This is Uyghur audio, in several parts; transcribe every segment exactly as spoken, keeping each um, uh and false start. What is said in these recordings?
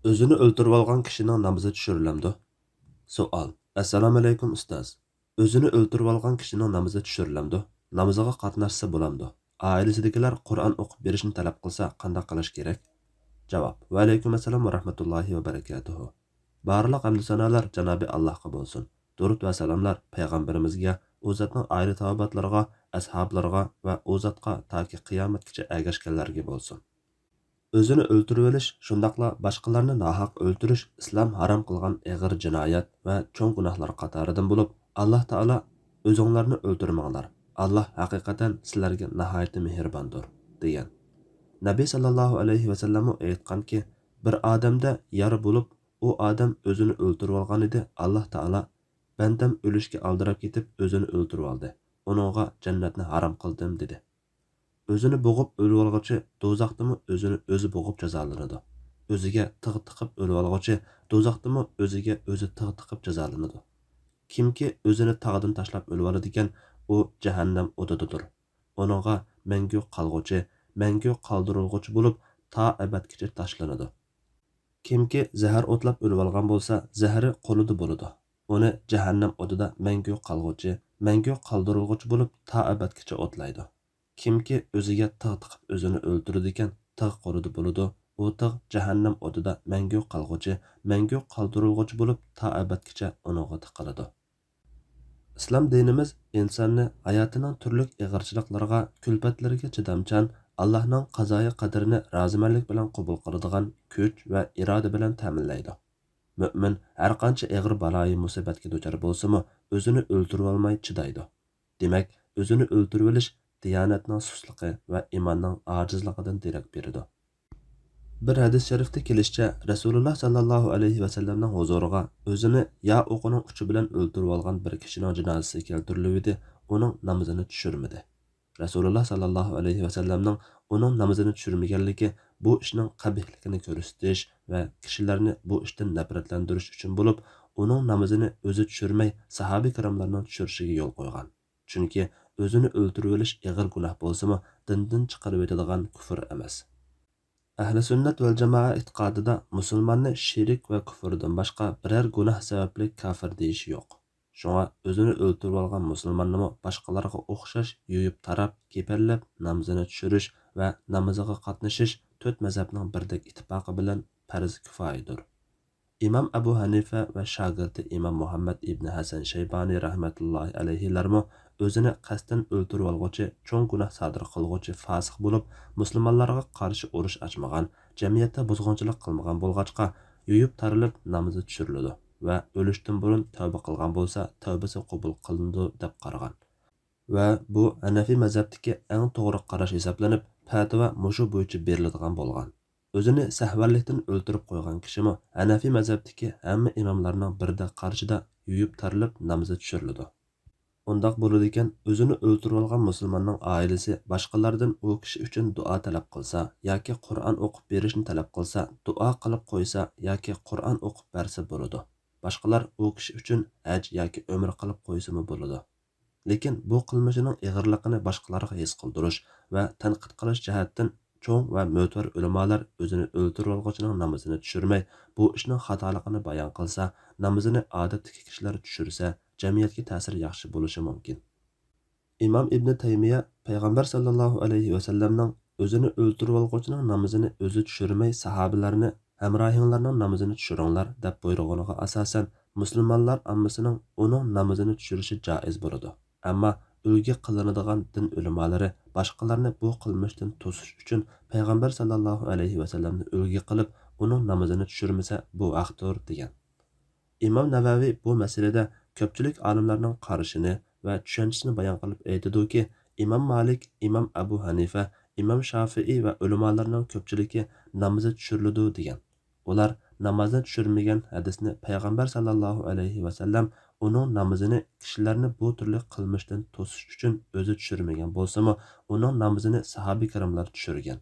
ئۆزىنى ئۆلتۈرۈۋالغان كىشىنىڭ نامىزى چۈشۈرۈلەمدۇ؟ سوئال. ئەسسالامۇئەلەيكۇم ئۇستاز. ئۆزىنى ئۆلتۈرۈۋالغان كىشىنىڭ نامىزى چۈشۈرۈلەمدۇ؟ نامىزىغا قاتناشسا بولامدۇ؟ ئائىلىسىدىكىلەر قۇرئان ئوقۇپ بېرىشنى تەلەپ قىلسا قانداق قىلىش كېرەك؟ جاۋاب. ۋەئەلەيكۇم ئەسسالام ۋە رەھمەتۇللاھى ۋە بەرىكاتۇھۇ. بارلىق ھەمدۇ سانالار جانابى ئاللاھقا بولسۇن. دۇرۇت ۋە سالاملار پەيغەمبىرىمىزگە، ئۇ زاتنىڭ ئائىلە تاۋابىئاتلىرىغا، ئەسھابلىرىغا ۋە ئۇ زاتقا تاكى قىيامەتكىچە ئەگەشكەنلەرگە بولسۇن. ئۆزىنى ئۆلتۈرۈۋېلىش، شۇنداقلا باشقىلارنى ناھەق ئۆلتۈرۈش ئىسلام ھارام قىلغان ئېغىر جىنايەت ۋە چوڭ گۇناھلار قاتارىدىن بولۇپ، ئاللاھ تائالا: «ئۆزۈڭلارنى ئۆلتۈرمەڭلار، ئاللاھ ھەقىقەتەن سىلەرگە ناھايىتى مېھرىباندۇر» دېگەن. نەبى ساللاللاھۇ ئەلەيھى ۋەسەللەممۇ ئېيتقانكى، بىر ئادەمدە يارا بولۇپ، ئۇ ئادەم ئۆزىنى ئۆلتۈرۈۋالغانىدى، ئاللاھ تائالا: «بەندەم ئۆلۈشكە ئالدىراپ كېتىپ ئۆزىنى ئۆلتۈرۈۋالدى، ئۇنىڭغا جەننەتنى ھارام قىلدىم» دېدى. ئۆزىنى بوغۇپ ئۆلۈۋالغۇچى دوزاختىمۇ ئۆزىنى ئۆزى بوغۇپ جازالىنىدۇ. ئۆزىگە تىغ تىقىپ ئۆلۈۋالغۇچى دوزاختىمۇ ئۆزىگە ئۆزى تىغ تىقىپ جازالىنىدۇ. كىمكى ئۆزىنى تاغدىن تاشلاپ ئۆلۈۋالىدىكەن، ئۇ جەھەننەم ئوتىدىدۇر. ئۇنىڭغا مەڭگۈ قالغۇچى، مەڭگۈ قالدۇرۇلغۇچى بولۇپ، تا ئەبەدكىچە تاشلىنىدۇ. كىمكى زەھەر ئوتلاپ ئۆلۈۋالغان بولسا، زەھىرى قولىدا بولىدۇ. ئۇنى جەھەننەم ئوتىدا مەڭگۈ قالغۇچى، مەڭگۈ قالدۇرۇلغۇچى بولۇپ تا ئەبەدكىچە ئوتلايدۇ. كىمكى ئۆزىگە تىغ تىقىپ ئۆزىنى ئۆلتۈرىدىكەن، تىغ قولىدا بولىدۇ. ئۇ تىغ جەھەننەم ئوتىدا مەڭگۈ قالغۇچى، مەڭگۈ قالدۇرۇلغۇچى بولۇپ تا ئەبەدكىچە ئۇنىڭغا تىقىلىدۇ. ئىسلام دىنىمىز ئىنساننى ھاياتىنىڭ تۈرلۈك ئېغىرچىلىقلىرىغا، كۈلپەتلىرىگە چىدامچان، ئاللاھنىڭ قازايى قەدرىنى رازىمەنلىك بىلەن قوبۇل قىلىدىغان كۈچ ۋە ئىرادە بىلەن تەمىنلەيدۇ. مۆمىن ھەرقانچە ئېغىر بالايى مۇسىبەتكە دۇچار بولسىمۇ، ئۆزىنى ئۆلتۈرۈۋالماي چىدايدۇ. دېمەك، ئۆزىنى ئۆلتۈرۈۋېلىش دىيانەتنىڭ سۇسلۇقى ۋە ئىماننىڭ ئاجىزلىقىدىن دېرەك بېرىدۇ. بىر ھەدىس شەرىفتە كېلىشىچە، رەسۇلۇللا ساللاللاھۇ ئەلەيھى ۋەسەللەمنىڭ ھۇزۇرىغا ئۆزىنى يا ئوقىنىڭ ئۇچى بىلەن ئۆلتۈرۈۋالغان بىر كىشىنىڭ جىنازىسى كەلتۈرۈلۈۋىدى، ئۇنىڭ نامىزىنى چۈشۈرمىدى. رەسۇلۇللا ساللاللاھۇ ئەلەيھى ۋەسەللەمنىڭ ئۇنىڭ نامىزىنى چۈشۈرمىگەنلىكى بۇ ئىشنىڭ قەبىھلىكىنى كۆرسىتىش ۋە كىشىلەرنى بۇ ئىشتىن نەپرەتلەندۈرۈش ئۈچۈن بولۇپ، ئۇنىڭ نامىزىنى ئۆزى چۈشۈرمەي، ساھابە كىراملارنىڭ چۈشۈرۈشىگە يول قويغان. چۈنكى ئۆزىنى ئۆلتۈرۈۋېلىش ئېغىر گۇناھ بولسىمۇ، دىندىن چىقىرىۋېتىدىغان كۇفر ئەمەس. ئەھلى سۈننەت ۋەل جامائە ئېتىقادىدا مۇسۇلماننى شىرك ۋە كۇفردىن باشقا بىرەر گۇناھ سەۋەبلىك كاپىر دېيىش يوق. شۇڭا ئۆزىنى ئۆلتۈرۈۋالغان مۇسۇلماننىمۇ باشقىلارغا ئوخشاش يۇيۇپ تاراپ، كېپەنلەپ، نامىزىنى چۈشۈرۈش ۋە نامىزىغا قاتنىشىش تۆت مەزھەپنىڭ بىردەك ئىتتىپاقى بىلەن پەرز كىفايىدۇر. ئىمام ئەبۇ ھەنىفە ۋە شاگىرتى ئىمام مۇھەممەد ئىبنى ھەسەن شەيبانى رەھمەتۇللاھى ئەلەيھىلەرمۇ ئۆزىنى قەستەن ئۆلتۈرۈۋالغۇچى، چوڭ گۇناھ سادىر قىلغۇچى فاسىق بولۇپ، مۇسۇلمانلارغا قارشى ئۇرۇش ئاچمىغان، جەمئىيەتتە بۇزغۇنچىلىق قىلمىغان بولغاچقا، يۇيۇپ تارىلىپ نامىزى چۈشۈرۈلىدۇ ۋە ئۆلۈشتىن بۇرۇن تەۋبە قىلغان بولسا، تەۋبىسى قوبۇل قىلىنىدۇ، دەپ قارىغان. ۋە بۇ ھەنەفىي مەزھەپتىكى ئەڭ توغرا قاراش ھېسابلىنىپ، پەتىۋا مۇشۇ بويىچە بېرىلىدىغان بولغان. ئۆزىنى سەھۋەنلىكتىن ئۆلتۈرۈپ قويغان كىشىمۇ ھەنەفىي مەزھەپتىكى ھەممە ئىماملارنىڭ بىردەك قارىشىدا يۇيۇپ تارىلىپ نامىزى چۈشۈرۈلىدۇ. ئۇنداق بولىدىكەن، ئۆزىنى ئۆلتۈرۈۋالغان مۇسۇلماننىڭ ئائىلىسى باشقىلاردىن ئۇ كىشى ئۈچۈن دۇئا تەلەپ قىلسا ياكى قۇرئان ئوقۇپ بېرىشنى تەلەپ قىلسا، دۇئا قىلىپ قويسا ياكى قۇرئان ئوقۇپ بەرسە بولىدۇ. باشقىلار ئۇ كىشى ئۈچۈن ھەج ياكى ئۆمرە قىلىپ قويسىمۇ بولىدۇ. لېكىن بۇ قىلمىشىنىڭ ئېغىرلىقىنى باشقىلارغا ھېس قىلدۇرۇش ۋە تەنقىد قىلىش جەھەتتىن چوڭ ۋە مۆتىۋەر ئۆلىمالار ئۆزىنى ئۆلتۈرۈۋالغۇچىنىڭ نامىزىنى چۈشۈرمەي، بۇ ئىشنىڭ خاتالىقىنى بايان قىلسا، نامىزىنى ئادەتتىكى كىشىلەر چۈشۈرسە، جەمئىيەتكە تەسىرى ياخشى بولۇشى مۇمكىن. ئىمام ئىبنى تەيمىيە پەيغەمبەر ساللاللاھۇ ئەلەيھى ۋەسەللەمنىڭ ئۆزىنى ئۆلتۈرۈۋالغۇچىنىڭ نامىزىنى ئۆزى چۈشۈرمەي، ساھابىلەرنى ھەمراھىڭلارنىڭ نامىزىنى چۈشۈرۈڭلار دەپ بۇيرۇغىنىغا ئاساسەن، مۇسۇلمانلار ئاممىسىنىڭ ئۇنىڭ نامىزىنى چۈشۈرۈشى جائىز بولىدۇ. ئەمما ئۈلگە قىلىنىدىغان دىن ئۆلىمالىرى باشقىلارنى بۇ قىلمىشتىن توسۇش ئۈچۈن پەيغەمبەر ساللاللاھۇ ئەلەيھى ۋەسەللەمنى ئۈلگە قىلىپ، ئۇنىڭ نامىزىنى چۈشۈرمىسە، بۇ ھەقتۇر، دېگەن. ئىمام نەۋەۋى بۇ مەسىلىدە كۆپچىلىك ئالىملارنىڭ قارىشىنى ۋە چۈشەنچىسىنى بايان قىلىپ ئېيتىدۇكى، ئىمام مالىك، ئىمام ئەبۇ ھەنىفە، ئىمام شافىئى ۋە ئۆلىمالارنىڭ كۆپچىلىكى نامىزى چۈشۈرۈلىدۇ دېگەن. ئۇلار نامازنى چۈشۈرمىگەن ھەدىسنى پەيغەمبەر ساللاللاھۇ ئەلەيھى ۋەسەللەم ئۇنىڭ نامىزىنى كىشىلەرنى بۇ تۈرلۈك قىلمىشتىن توسۇش ئۈچۈن ئۆزى چۈشۈرمىگەن بولسىمۇ، ئۇنىڭ نامىزىنى ساھابە كىراملار چۈشۈرگەن.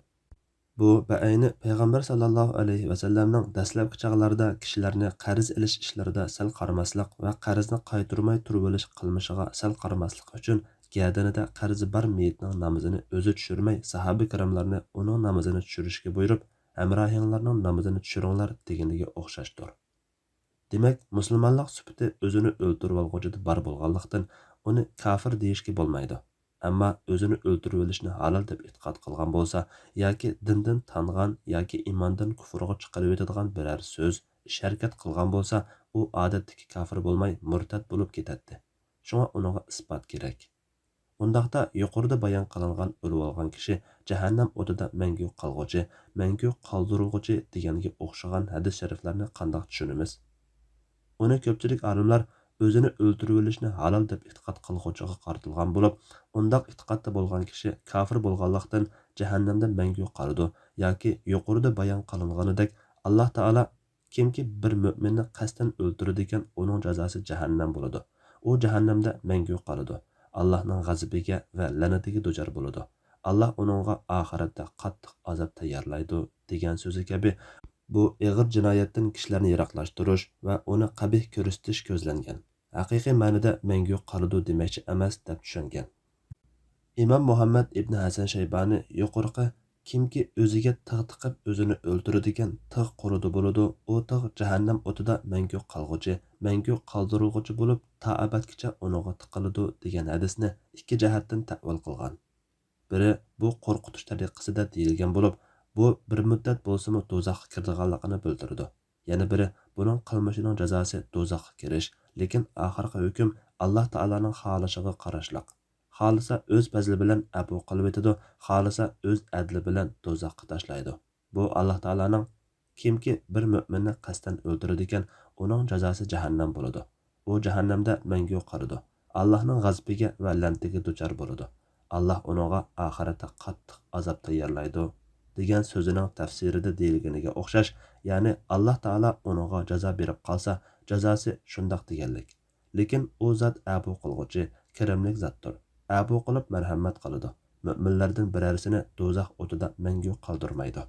بۇ بەئەينى پەيغەمبەر ساللاللاھۇ ئەلەيھى ۋەسەللەمنىڭ دەسلەپكى چاغلاردا كىشىلەرنى قەرز ئېلىش ئىشلىرىدا سەل قارىماسلىق ۋە قەرزنى قايتۇرماي تۇرۇۋېلىش قىلمىشىغا سەل قارىماسلىق ئۈچۈن، گەدىنىدە قەرزى بار مېيىتنىڭ نامىزىنى ئۆزى چۈشۈرمەي، ساھابە كىراملارنى ئۇنىڭ نامىزىنى چۈشۈرۈشكە بۇيرۇپ، ھەمراھىڭلارنىڭ نامىزىنى چۈشۈرۈڭلار دېگىنىگە ئوخشاشتۇر. دېمەك، مۇسۇلمانلىق سۈپىتى ئۆزىنى ئۆلتۈرۈۋالغۇچىدا بار بولغانلىقتىن، ئۇنى كافىر دېيىشكە بولمايدۇ. ئەمما ئۆزىنى ئۆلتۈرۈۋېلىشنى ھالال دەپ ئېتىقاد قىلغان بولسا ياكى دىندىن تانغان ياكى ئىماندىن كۇفرغا چىقىرىۋېتىدىغان بىرەر سۆز، ئىش-ھەرىكەت قىلغان بولسا، ئۇ ئادەتتىكى كافىر بولماي، مۇرتەت بولۇپ كېتەتتى. شۇڭا ئۇنىڭغا ئىسپات كېرەك. ئۇنداقتا يۇقىرىدا بايان قىلىنغان ئۆلۈۋالغان كىشى جەھەننەم ئوتىدا مەڭگۈ قالغۇچى، مەڭگۈ قالدۇرۇلغۇچى دېگەنگە ئوخشىغان ھەدىس شەرىفلەرنى قانداق چۈشىنىمىز؟ ئۇنى كۆپچىلىك ئالىملار ئۆزىنى ئۆلتۈرۈۋېلىشنى ھالال دەپ ئېتىقاد قىلغۇچىغا قارىتىلغان بولۇپ، ئۇنداق ئېتىقادتا بولغان كىشى كافىر بولغانلىقتىن، جەھەننەمدە مەڭگۈ قالىدۇ ياكى يۇقىرىدا بايان قىلىنغىنىدەك، ئاللا تائالا كىمكى بىر مۆمىننى قەستەن ئۆلتۈرىدىكەن، ئۇنىڭ جازاسى جەھەننەم بولىدۇ. ئۇ جەھەننەمدە مەڭگۈ قالىدۇ. ئاللاھنىڭ غەزىپىگە ۋە لەنىتىگە دۇچار بولىدۇ. ئاللاھ ئۇنىڭغا ئاخىرەتتە قاتتىق ئازاب تەييارلايدۇ، دېگەن سۆزى كەبى بۇ ئېغىر جىنايەتتىن كىشىلەرنى يىراقلاشتۇرۇش ۋە ئۇنى قەبىھ كۆرسىتىش كۆزلەنگەن. ھەقىقىي مەنىدە مەڭگۈ قالىدۇ دېمەكچى ئەمەس، دەپ چۈشەنگەن. ئىمام مۇھەممەد ئىبن ھەسەن شەيبانى يۇقىرىقى، كىمكى ئۆزىگە تىغ تىقىپ ئۆزىنى ئۆلتۈرىدىكەن، تىغ قۇرىدۇ بولىدۇ، ئۇ تىغ جەھەننەم ئوتىدا مەڭگۈ قالغۇچى، مەڭگۈ قالدۇرۇلغۇچى بولۇپ، تا ئەبەدكىچە ئۇنىڭغا تىقىلىدۇ، دېگەن ھەدىسنى ئىككى جەھەتتىن تەئۋىل قىلغان. بىرى، بۇ قورقۇتۇش تەرىقىسىدە دېيىلگەن بولۇپ، بۇ بىر مۇددەت بولسىمۇ دوزاخقا كىرىدىغانلىقىنى بىلدۈرىدۇ. يەنە بىرى، بۇنىڭ قىلمىشىنىڭ جازاسى دوزاخقا كىرىش، لېكىن ئاخىرقى ھۆكۈم ئاللاھ تائالانىڭ خالىشىغا قاراشلىق. خالىسا ئۆز پەزلى بىلەن ئەپۇ قىلىۋېتىدۇ، خالىسا ئۆز ئەدلى بىلەن دوزاخقا تاشلايدۇ. بۇ ئاللاھ تائالانىڭ، كىمكى بىر مۆمىننى قەستەن ئۆلتۈرىدىكەن، ئۇنىڭ جازاسى جەھەننەم بولىدۇ. ئۇ جەھەننەمدە مەڭگۈ قالىدۇ. ئاللاھنىڭ غەزىپىگە ۋە لەنىتىگە دۇچار بولىدۇ. ئاللاھ ئۇنىڭغا ئاخىرەتتە قاتتىق ئازاب تەييارلايدۇ، دېگەن سۆزىنىڭ تەپسىرىدە دېيىلگىنىگە ئوخشاش، يەنى ئاللاھ تائالا ئۇنىڭغا جازا بېرىپ قالسا، جازاسى شۇنداق دېگەنلىك. لېكىن ئۇ زات ئەپۇ قىلغۇچى، كېرەملىك زاتتۇر. ئەپۇ قىلىپ مەرھەمەت قىلىدۇ. مۆمىنلەردىن بىرەرسىنى دوزاخ ئوتىدا مەڭگۈ قالدۇرمايدۇ.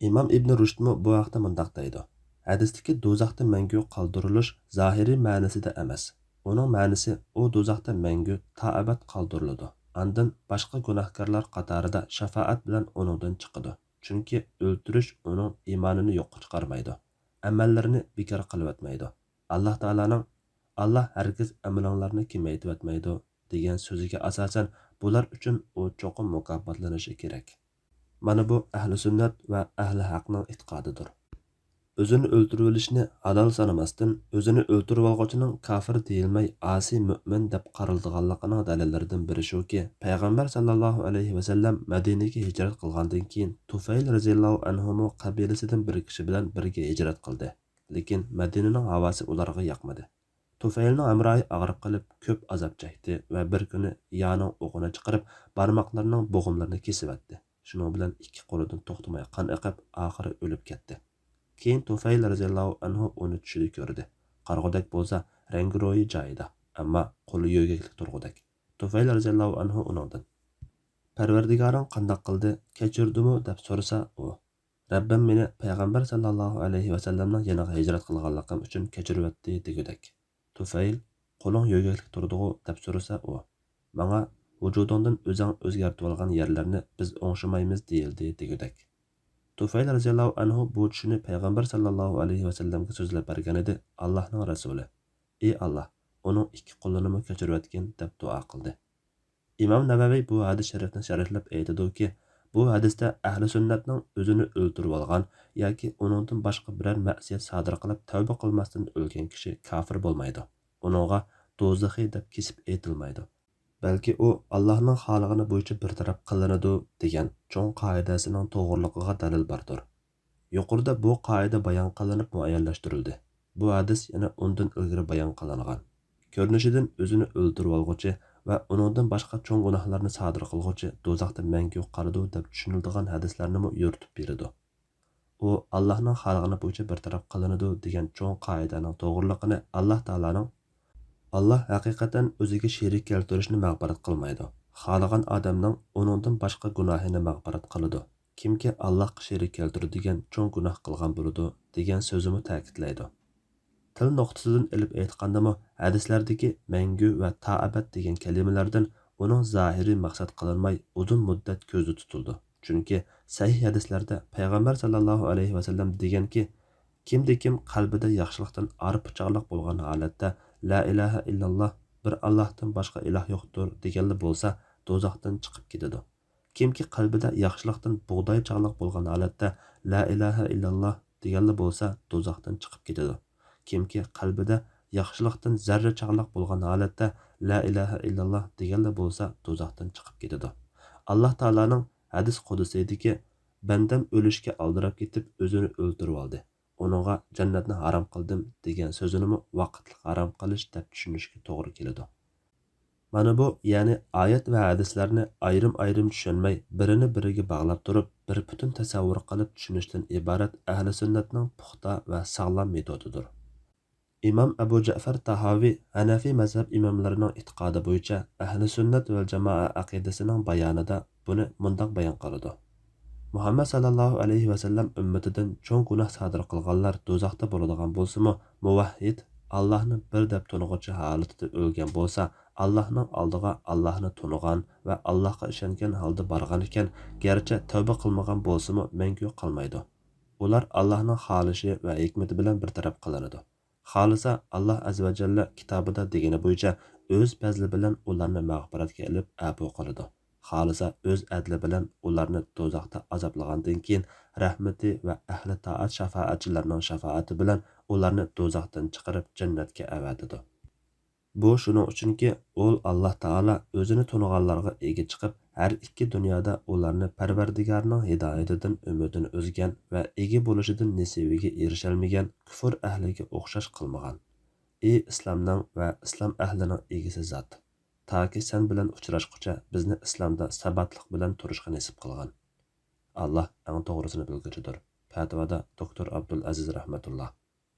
ئىمام ئىبنى رۇشدمۇ بۇ ھەقتە مۇنداق دەيدۇ، ھەدىستىكى دوزاختا مەڭگۈ قالدۇرۇلۇش زاھىرىي مەنىسىدە ئەمەس. ئۇنىڭ مەنىسى ئۇ دوزاختا مەڭگۈ تا ئەبەد قالدۇرۇلىدۇ. ئاندىن باشقا گۇناھكارلار قاتارىدا شاپائەت بىلەن ئۇنىڭدىن چىقىدۇ. چۈنكى ئۆلتۈرۈش ئۇنىڭ ئىمانىنى يوققا چىقارمايدۇ، ئەمەللىرىنى بىكار قىلىۋەتمەيدۇ. ئاللاھ تائالانىڭ، «ئاللاھ ھەرگىز ئەمىلىڭلارنى كېمەيتىۋەتمەيدۇ» دېگەن سۆزىگە ئاساسەن، بۇلار ئۈچۈن ئۇ چوقۇم مۇكاپاتلىنىشى كېرەك. مانا بۇ ئەھلى سۈننەت ۋە ئەھلى ھەقنىڭ ئېتىقادىدۇر. ئۆزىنى ئۆلتۈرۈۋېلىشنى ھالال سانىماستىن، ئۆزىنى ئۆلتۈرۈۋالغۇچىنىڭ كاپىر دېيىلمەي، ئاسىي مۆمىن دەپ قارىلىدىغانلىقىنىڭ دەلىللىرىدىن بىرى شۇكى، پەيغەمبەر ساللاللاھۇ ئەلەيھى ۋەسەللەم مەدىنىگە ھىجرەت قىلغاندىن كېيىن، تۇفەيل رەزىياللاھۇ ئەنھۇمۇ قەبىلىسىدىن بىر كىشى بىلەن بىرگە ھىجرەت قىلدى. لېكىن مەدىنىنىڭ ھاۋاسى ئۇلارغا ياقمىدى. تۇفەيلنىڭ ھەمراھى ئاغرىپ قېلىپ، كۆپ ئازاب چەكتى ۋە بىر كۈنى يانىڭ ئوقىنى چىقىرىپ، بارماقلىرىنىڭ بوغۇملىرىنى كېسىۋەتتى. شۇنىڭ بىلەن ئىككى قولىدىن توختىماي قان ئېقىپ، ئاخىرى ئۆلۈپ كەتتى. كېيىن تۇفەيل رەزىياللاھۇ ئەنھۇ ئۇنى چۈشىدە كۆردى. قارىغۇدەك بولسا، رەڭگىرويى جايىدا، ئەمما قولى يۆگەكلىك تۇرغۇدەك. تۇفەيل رەزىياللاھۇ ئەنھۇ ئۇنىڭدىن، «پەرۋەردىگارىڭ قانداق قىلدى، كەچۈردىمۇ؟» دەپ سورىسا ئۇ، «رەببىم مېنى پەيغەمبەر ساللاللاھۇ ئەلەيھى ۋەسەللەمنىڭ يېنىغا ھىجرەت قىلغانلىقىم ئۈچۈن كەچۈرۈۋەتتى» دېگۈدەك. تۇفەيل، «قولۇڭ يۆگەكلىك تۇرىدىغۇ؟» دەپ سورىسا ئۇ، «ماڭا ۋۇجۇدۇڭدىن ئۆزۈڭ ئۆزگەرتىۋالغان يەرلەرنى بىز ئوڭشىمايمىز دېيىلدى» دېگۈدەك. تۇفەيل رەزىياللاھۇ ئەنھۇ بۇ چۈشىنى پەيغەمبەر ساللاللاھۇ ئەلەيھى ۋەسەللەمگە سۆزلەپ بەرگەنىدى، «ئاللاھنىڭ رەسۇلى، ئى ئاللاھ، ئۇنىڭ ئىككى قولىنىمۇ كەچۈرۈۋەتكىن» دەپ دۇئا قىلدى. ئىمام نەۋەۋى بۇ ھەدىس شەرىفنى شەرھلەپ ئېيتىدۇكى، بۇ ھەدىستە ئەھلى سۈننەتنىڭ ئۆزىنى ئۆلتۈرۈۋالغان ياكى ئۇنىڭدىن باشقا بىرەر مەسىيەت سادىر قىلىپ تەۋبە قىلماستىن ئۆلگەن كىشى كاپىر بولمايدۇ. ئۇنىڭغا دوزىخى دەپ كېسىپ ئېيتىلمايدۇ. بەلكى ئۇ ئاللاھنىڭ خالىغىنى بويىچە بىر تەرەپ قىلىنىدۇ دېگەن چوڭ قائىدەسىنىڭ توغرىلىقىغا دەلىل باردۇر. يۇقىرىدا بۇ قائىدە بايان قىلىنىپ مۇئەييەنلەشتۈرۈلدى. بۇ ھەدىس يەنە ئۇندىن ئىلگىرى بايان قىلىنغان، كۆرۈنۈشىدىن ئۆزىنى ئۆلتۈرۈۋالغۇچى ۋە ئۇنىڭدىن باشقا چوڭ گۇناھلارنى سادىر قىلغۇچى دوزاختا مەڭگۈ قالىدۇ دەپ چۈشىنىلىدىغان ھەدىسلەرنىمۇ يورۇتۇپ بېرىدۇ. ئۇ ئاللاھنىڭ خالىغىنى بويىچە بىر تەرەپ قىلىنىدۇ دېگەن چوڭ قائىدەنىڭ توغرىلىقىنى ئاللاھ تائالانىڭ، «ئاللاھ ھەقىقەتەن ئۆزىگە شېرىك كەلتۈرۈشنى مەغپىرەت قىلمايدۇ. خالىغان ئادەمنىڭ ئۇنىڭدىن باشقا گۇناھىنى مەغپىرەت قىلىدۇ. كىمكى ئاللاھقا شېرىك كەلتۈرىدىگەن چوڭ گۇناھ قىلغان بولىدۇ» دېگەن سۆزىمۇ تەكىتلەيدۇ. تىل نۇقتىسىدىن ئېلىپ ئېيتقاندىمۇ، ھەدىسلەردىكى مەڭگۈ ۋە تا ئەبەد دېگەن كەلىمىلەردىن ئۇنىڭ زاھىرى مەقسەت قىلىنماي، ئۇزۇن مۇددەت كۆزدە تۇتۇلىدۇ. چۈنكى سەھىھ ھەدىسلەردە پەيغەمبەر ساللاللاھۇ ئەلەيھى ۋەسەللەم دېگەنكى، كىمدە كىم قەلبىدە ياخشىلىقتىن ئارپا چاغلىق بولغان ھالەتتە لا ئىلاھە ئىللاللاھ، بىر ئاللاھتىن باشقا ئىلاھ يوقتۇر دېگەنلا بولسا، دوزاختىن چىقىپ كېتىدۇ. كىمكى قەلبىدە ياخشىلىقتىن بۇغداي چاغلىق بولغان ھالەتتە لا ئىلاھە ئىللاللاھ دېگەنلا بولسا، دوزاختىن چىقىپ كېتىدۇ. كىمكى قەلبىدە ياخشىلىقتىن زەررە چاغلىق بولغان ھالەتتە لا ئىلاھە ئىللاللاھ دېگەنلا بولسا، دوزاختىن چىقىپ كېتىدۇ. ئاللاھ تائالانىڭ ھەدىس قۇدسىيدىكى، بەندەم ئۆلۈشكە ئالدىراپ كېتىپ ئۆزىنى ئۆلتۈرۈۋالدى، ئۇنىڭغا جەننەتنى ھارام قىلدىم دېگەن سۆزىنىمۇ ۋاقىتلىق ھارام قىلىش دەپ چۈشىنىشكە توغرا كېلىدۇ. مانا بۇ، يەنى ئايەت ۋە ھەدىسلەرنى ئايرىم-ئايرىم چۈشەنمەي، بىرىنى بىرىگە باغلاپ تۇرۇپ، بىر پۈتۈن تەسەۋۋۇر قىلىپ چۈشىنىشتىن ئىبارەت ئەھلى سۈننەتنىڭ پۇختا ۋە ساغلام مېتودىدۇر. ئىمام ئەبۇ جەئفەر تاھاۋى ھەنەفىي مەزھەپ ئىماملىرىنىڭ ئېتىقادى بويىچە ئەھلى سۈننەت ۋەل جامائە ئەقىدىسىنىڭ بايانىدا بۇنى مۇنداق بايان قىلىدۇ: مۇھەممەد ساللاللاھۇ ئەلەيھى ۋەسەللەم ئۈممىتىدىن چوڭ گۇناھ سادىر قىلغانلار دوزاختا بولىدىغان بولسىمۇ، مۇۋەھھىد، ئاللاھنى بىر دەپ تونۇغۇچى ھالىتىدە ئۆلگەن بولسا، ئاللاھنىڭ ئالدىغا ئاللاھنى تونۇغان ۋە ئاللاھقا ئىشەنگەن ھالدا بارغانىكەن، گەرچە تەۋبە قىلمىغان بولسىمۇ، مەڭگۈ قالمايدۇ. ئۇلار ئاللاھنىڭ خالىشى ۋە ھېكمىتى بىلەن بىر تەرەپ قىلىنىدۇ. خالىسا، ئاللاھ ئەززە ۋە جەللە كىتابىدا دېگىنى بويىچە ئۆز پەزلى بىلەن ئۇلارنى مەغپىرەتكە ئېلىپ ئەپۇ قىلىدۇ. خالىسا، ئۆز ئەدلى بىلەن ئۇلارنى دوزاختا ئازابلىغاندىن كېيىن، رەھمىتى ۋە ئەھلى تائەت شاپائەتچىلەرنىڭ شاپائىتى بىلەن ئۇلارنى دوزاختىن چىقىرىپ جەننەتكە ئەۋەتىدۇ. بۇ شۇنىڭ ئۈچۈنكى، ئۇل ئاللاھ تائالا ئۆزىنى تونۇغانلارغا ئىگە چىقىپ، ھەر ئىككى دۇنيادا ئۇلارنى پەرۋەردىگارىنىڭ ھىدايىتىدىن ئۈمىدىنى ئۈزگەن ۋە ئىگە بولۇشىدىن نېسىۋىگە ئېرىشەلمىگەن كۇفر ئەھلىگە ئوخشاش قىلمىغان. ئى ئىسلامنىڭ ۋە ئىسلام ئەھلىنىڭ ئىگىسى زات! تاكى سەن بىلەن ئۇچراشقۇچە بىزنى ئىسلامدا ساباتلىق بىلەن تۇرۇشقا نېسىپ قىلغىن. ئاللاھ ئەڭ توغرىسىنى بىلگۈچىدۇر. پەتىۋادا دوكتور ئابدۇل ئەزىز رەھمەتۇللاھ.